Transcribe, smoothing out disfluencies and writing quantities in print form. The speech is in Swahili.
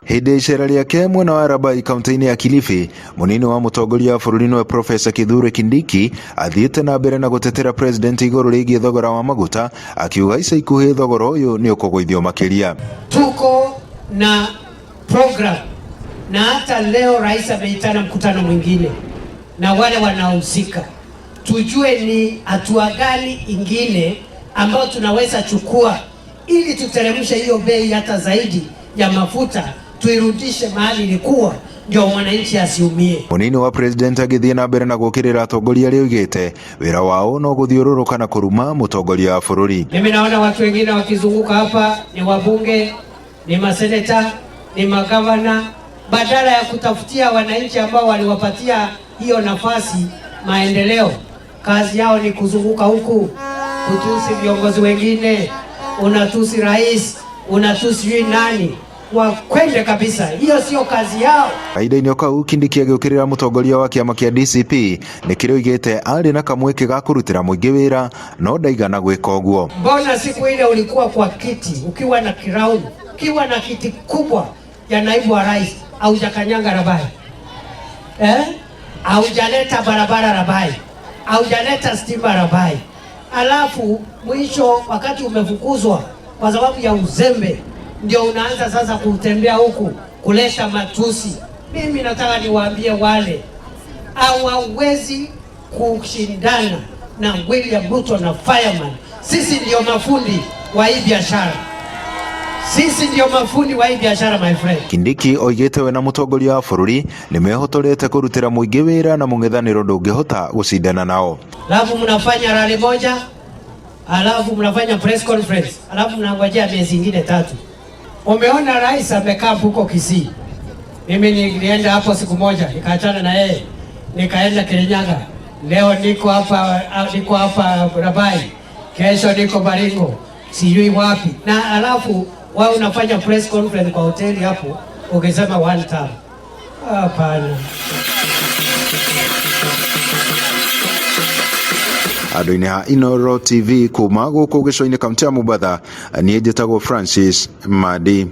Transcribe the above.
Hĩndĩ ya icera rĩake mwena wa Rabai kaunti-inĩ ya Kilifi, mũnini wa mũtongoria wa bũrũri nĩwe Profesa Kithure Kindiki athiĩte na mbere na gũtetera president igũrũ rĩgiĩ thogora wa maguta, akiuga ica ikuhĩ thogora ũyũ nĩ ũkũgũithio makĩria. Tuko na program na hata leo rais ameitana mkutano mwingine na wale wanaohusika, tujue ni hatua gani ingine ambayo tunaweza chukua ili tuteremshe hiyo bei hata zaidi ya mafuta, tuirudishe mahali ilikuwa, ndio mwananchi asiumie. Mũnini wa president agĩthiĩ na mbere na gũkĩrĩra atongoria arĩa oigĩte wĩra wao no gũthiũrũrũka na kũruma mũtongoria wa bũrũri. Mimi naona watu wengine wakizunguka hapa ni wabunge, ni maseneta, ni magavana, badala ya kutafutia wananchi ambao waliwapatia hiyo nafasi maendeleo, kazi yao ni kuzunguka huku kutusi viongozi wengine, unatusi rais, unatusi sijui nani. Wakwende kabisa, hiyo sio kazi yao. Kahinda-inĩ o kau Kindiki agĩũkĩrĩra mũtongoria wa kĩama kĩa DCP nĩ kĩrĩa oigĩte arĩ na kamweke ga kũrutĩra mũingĩ wĩra no ndaigana gwĩka ũguo. Mbona siku ile ulikuwa kwa kiti ukiwa na crown, ukiwa na kiti kubwa ya naibu wa rais, haujakanyanga Rabai eh? Haujaleta barabara Rabai, haujaleta stima Rabai, alafu mwisho wakati umefukuzwa kwa sababu ya uzembe, ndio unaanza sasa kutembea huku kuleta matusi. Mimi nataka niwaambie wale hawawezi kushindana na William Ruto na Fireman. Sisi ndio mafundi wa hii biashara, sisi ndio mafundi wa hii biashara my friend. Kindiki oigĩte we na mũtongoria wa bũrũri nĩ mehotorete kũrutĩra mũingĩ wĩra na mũng'ethanĩro ndũngĩhota gũcindana nao. Alafu mnafanya rally moja, alafu mnafanya press conference, alafu mnangojea miezi ingine 3. Umeona rais amekaa huko Kisii. Mimi nilienda hapo siku moja nikaachana na yeye, nikaenda Kirinyaga. Leo niko hapa Rabai, kesho niko Baringo, sijui wapi. Na alafu wao unafanya press conference kwa hoteli hapo ukisema one term. Hapana. Andũ-inĩ ha Inooro TV kuma gũkũ gĩcũa-inĩ kaunti ya Mombatha, niĩ njĩtagwo Francis Madi.